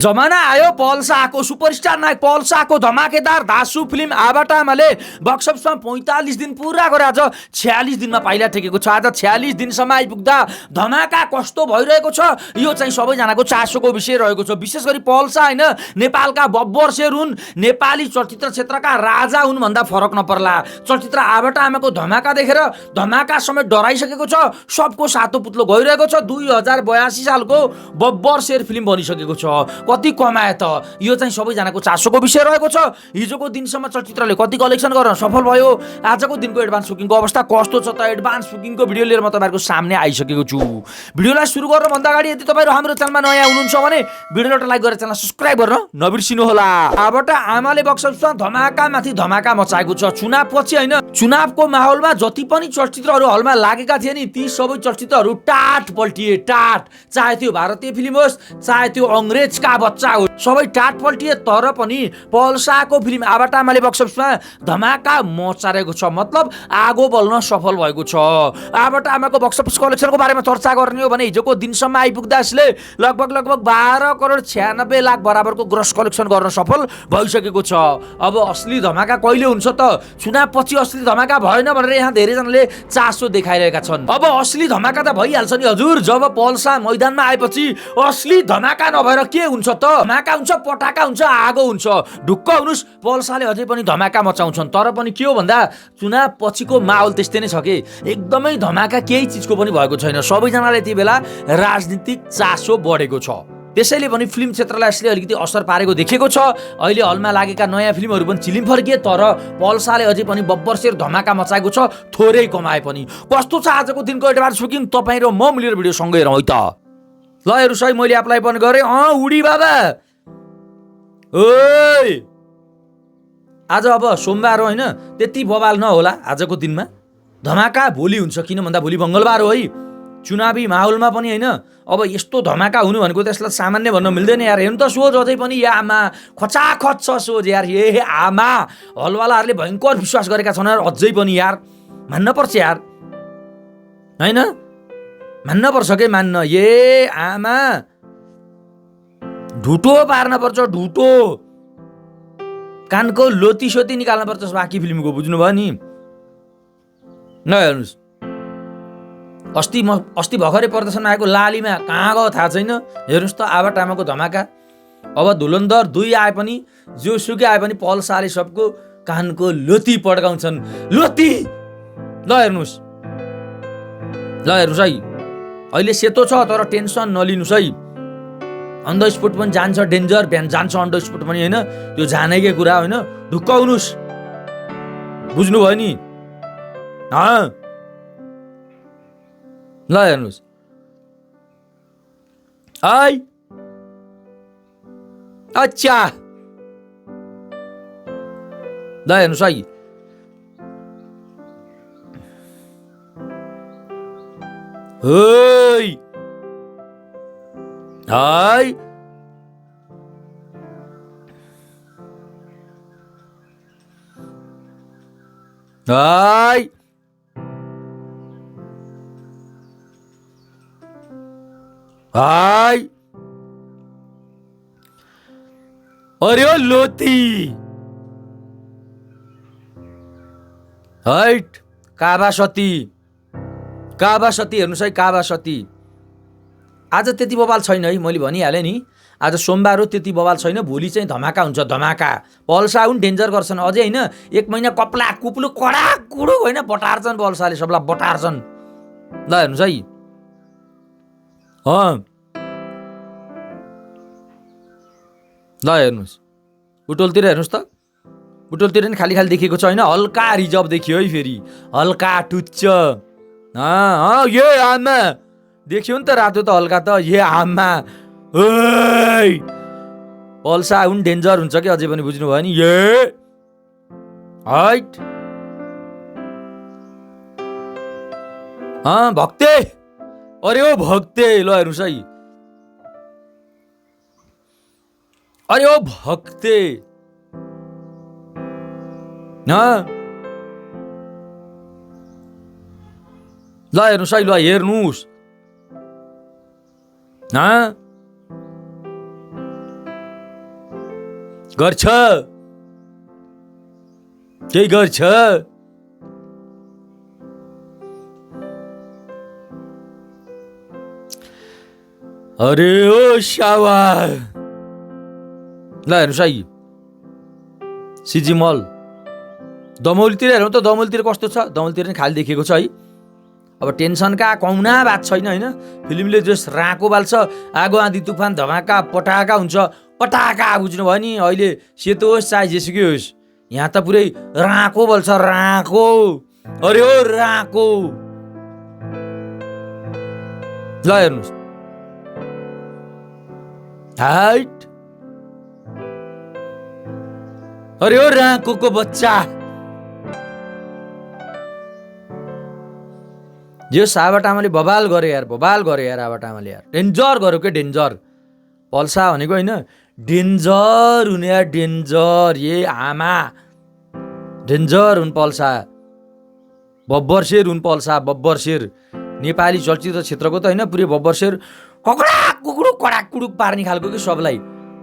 जमाना आयो पल शाहको, सुपरस्टार नायक पल शाहको धमाकेदार धासु फिल्म आबाटामाले बक्स अफिसमा 45 दिन पुरा गरे। आज 46 दिनमा पाइला टेकेको छ। आज 46 दिनसम्म आइपुग्दा धमाका कस्तो भइरहेको छ यो चाहिँ सबैजनाको चासोको विषय रहेको छ। विशेष गरी पल शाह होइन, नेपालका बब्बर शेर हुन्, नेपाली चलचित्र क्षेत्रका राजा हुन् भन्दा फरक नपर्ला। चलचित्र आबाटामाको धमाका देखेर धमाका समेत डराइसकेको छ। सबको सातो पुत्लो गइरहेको छ। 2082 सालको बब्बर शेर फिल्म बनिसकेको छ। कति कमाए त यो चाहिँ सबैजनाको चासोको विषय रहेको छ। हिजोको दिनसम्म चलचित्रले कति कलेक्सन गर्न सफल भयो, आजको दिनको एडभान्स बुकिङको अवस्था कस्तो छ त एडभान्स बुकिङको भिडियो लिएर म तपाईँहरूको सामने आइसकेको छु। भिडियोलाई सुरु गर्नुभन्दा अगाडि यदि तपाईँहरू हाम्रो च्यानलमा नयाँ हुनुहुन्छ भने भिडियोलाई एउटा लाइक गरेर च्यानल सब्स्क्राइब गर्न नबिर्सिनु होला। आबाट आमाले बक्स अफिसमा धमाका माथि धमाका मचाएको छ। चुनावपछि होइन, चुनावको माहौलमा जति पनि चलचित्रहरू हलमा लागेका थिए नि ती सबै चलचित्रहरू टाट पल्टिए। टाट, चाहे त्यो भारतीय फिल्म होस् चाहे त्यो अङ्ग्रेजका बच्चा हो, सबै टाट पल्टिए। तर पनि पल शाहको फिल्म आबाटामाले बक्स अफिसमा धमाका मचारेको छ। मतलब आगो बल्न सफल भएको छ। आबाटामाको बक्स अफिस कलेक्सनको बारेमा चर्चा गर्ने हो भने हिजोको दिनसम्म आइपुग्दा यसले लगभग 12 करोड 96 लाख बराबरको ग्रस कलेक्सन गर्न सफल भइसकेको छ। अब असली धमाका कहिले हुन्छ त? चुनावपछि असली धमाका भएन भनेर यहाँ धेरैजनाले चासो देखाइरहेका छन्। अब असली धमाका त भइहाल्छ नि हजुर। जब पल शाह मैदानमा आएपछि असली धमाका नभएर के हुन्छ त? धमाका हुन्छ, पटाका हुन्छ, आगो हुन्छ। ढुक्क हुनुस्, पल शाहले अझै पनि धमाका मचाउँछन्। तर पनि के हो भन्दा चुनाव पछिको माहौल त्यस्तै नै छ कि एकदमै धमाका केही चिजको पनि भएको छैन। सबैजनाले यति बेला राजनीतिक चासो बढेको छ। त्यसैले पनि फिल्म क्षेत्रलाई यसले अलिकति असर पारेको देखेको छ। अहिले हलमा लागेका नयाँ फिल्महरू पनि चिलिम फर्किए, तर पल शाहले अझै पनि बब्बर शेर धमाका मचाएको छ। थोरै कमाए पनि। कस्तो छ आजको दिनको एडभान्स बुकिङ? तपाईँ र म मिलेर भिडियो सँगै हेरौँ है त। ल हेर्नु सही, मैले एप्लाई पनि गरेँ। उडी बाबा ओइ, आज अब सोमबार हो होइन, त्यति बवाल नहोला आजको दिनमा। धमाका भोलि हुन्छ, किन भन्दा भोलि मङ्गलबार हो है। चुनावी माहौलमा पनि होइन अब यस्तो धमाका हुनु भनेको त्यसलाई सामान्य भन्न मिल्दैन यार। हेर्नु त सोच अझै पनि या आमा खचाखच छ सोच यार। ए आमा, हलवालाहरूले भयङ्कर विश्वास गरेका छन् यार। अझै पनि यार मान्न पर्छ यार, होइन मान्न पर्छ के मान्न। ए आमा, ढुटो पार्न पर्छ, ढुटो। कानको लोती सोती निकाल्न पर्छ बाँकी फिल्मको, बुझ्नुभयो नि। न हेर्नुहोस्, अस्ति भर्खरै प्रदर्शनमा आएको लालीमा कहाँ गयो थाहा छैन। हेर्नुहोस् त आबाटामाको धमाका। अब धुरन्धर 2 आए पनि, जोसुकै आए पनि पल शाहले सबको कानको लोती पड्काउँछन्। लोती ल हेर्नुहोस् है। अहिले सेतो छ तर टेन्सन नलिनुहोस् है। अन द स्पोट पनि जान्छ, डेन्जर भ्यान जान्छ अन द स्पोट पनि होइन। त्यो जानेकै कुरा होइन। ढुक्क हुनुहोस्, बुझ्नुभयो नि। ल हेर्नुहोस् है। अच्छा ल हेर्नुहोस् है। है अरे ओ लोती हैट, काबा सती हेर्नुहोस् है। काबा सती आज त्यति बवाल छैन है, मैले भनिहालेँ नि। आज सोमबार हो, त्यति बवाल छैन। भोलि चाहिँ धमाका हुन्छ, धमाका। पल शाह हुन्, डेन्जर गर्छन् अझै होइन। 1 महिना कप्ला कुप्लु कडा कुडु होइन बटार्छन् पल शाहले, सबलाई बटार्छन्। ल हेर्नुहोस् है। ल हेर्नुहोस्, बुटोलतिर हेर्नुहोस् त। बुटोलतिर नि खाली देखिएको छ होइन। हल्का रिजर्भ देखियो है, फेरि हल्का टुच्च। ये आमा देखियो नि त रातो त हल्का त। ये आमा पल शाह हुन्, डेन्जर हुन्छ कि अझै पनि, बुझ्नुभयो नि। ये हैट भक्ते, अरे ओ भक्ते ल हेर्नुहोस् है। अरे ओ भक्ते ल हेर्नुहोस् है। ल हेर्नुहोस् गर्छ, केही गर्छ? अरे ओ सावा, ल हेर्नुहोस् है सिजी मल दमौलीतिर हेरौँ त, दमौलीतिर कस्तो छ? दमौलीतिर नि खाली देखिएको छ है। अब टेन्सनका कौना बात छैन होइन। फिल्मले जस राको बाल्छ, आगो आँधी तुफान धमाका पटाका हुन्छ, पटाका बुझ्नुभयो नि। अहिले सेतो होस् चाहे जेसुकै होस्, यहाँ त पुरै राको बल्छ, राको। अरे ओ राको, ल हेर्नुहोस् हाइट। अरे ओ राको को बच्चा, जो आबाट आमाले बबाल गरे यार, बबाल गरे यार आबाट आमाले यार, डेन्जर गर्यो के डेन्जर। पल्सा भनेको होइन, डेन्जर हुने यार, डेन्जर। ए आमा डेन्जर हुन् पल्सा, बब्बर शेर हुन् पल्सा, बब्बर शेर। नेपाली चलचित्र क्षेत्रको त होइन, पुरै बब्बर शेर। ककडा कुकुडुक कडाक कुडुक पार्ने खालको कि सबलाई,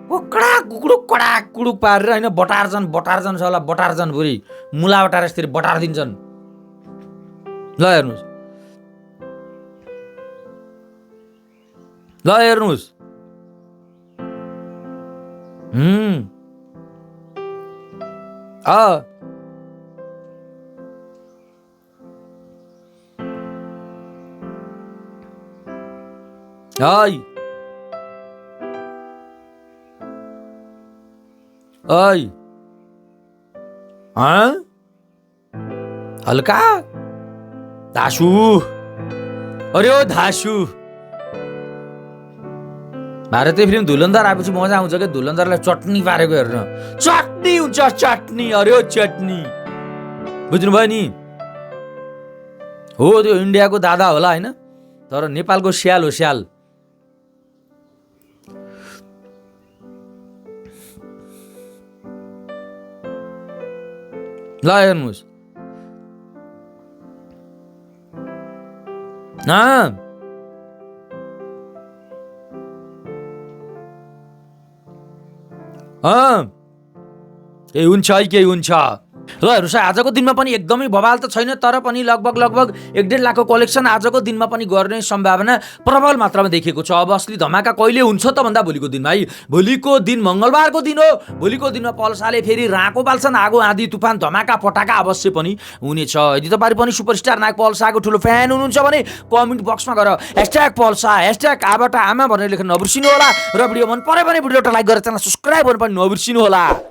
ककडा कुकुडुक कडाक कुडुक पारेर होइन, बटार्जन सबलाई बटार्जन, पुरै मुला बटार यसरी बटार दिन्छन्। ल हेर्नुहोस्, ल हेर्नुहोस्, हल्का धासु। अरे ओ धासु, भारतीय फिल्म धुलन्धर आएपछि मजा आउँछ क्या। धुलन्धरलाई चटनी पारेको हेर्न, चटनी हुन्छ, चटनी। अरे ओ चटनी, बुझ्नुभयो नि? हो त्यो इन्डियाको दादा होला होइन, तर नेपालको स्याल हो, स्याल। ल हेर्नुहोस्, केही हुन्छ है, केही हुन्छ। ल हेर्नुहोस्, आजको दिनमा पनि एकदमै बवाल त छैन, तर पनि लगभग 1.5 लाखको कलेक्सन आजको दिनमा पनि गर्ने सम्भावना प्रबल मात्रामा देखिएको छ। अब असली धमाका कहिले हुन्छ त भन्दा भोलिको दिनमा है। भोलिको दिन मङ्गलबारको दिन हो। भोलिको दिनमा पल्साले फेरि राको बाल्छन्, आगो आँधी तुफान धमाका पटाका अवश्य पनि हुनेछ। यदि तपाईहरु पनि सुपरस्टार नायक पल्साको ठुलो फ्यान हुनुहुन्छ भने कमेन्ट बक्समा गएर #पल्सा #आबाट आमा भनेर लेख्न नबिर्सिनु होला। र भिडियो मन परे भने भिडियोलाई लाइक गरेर च्यानल सब्स्क्राइब गर्न पनि नबिर्सिनु होला।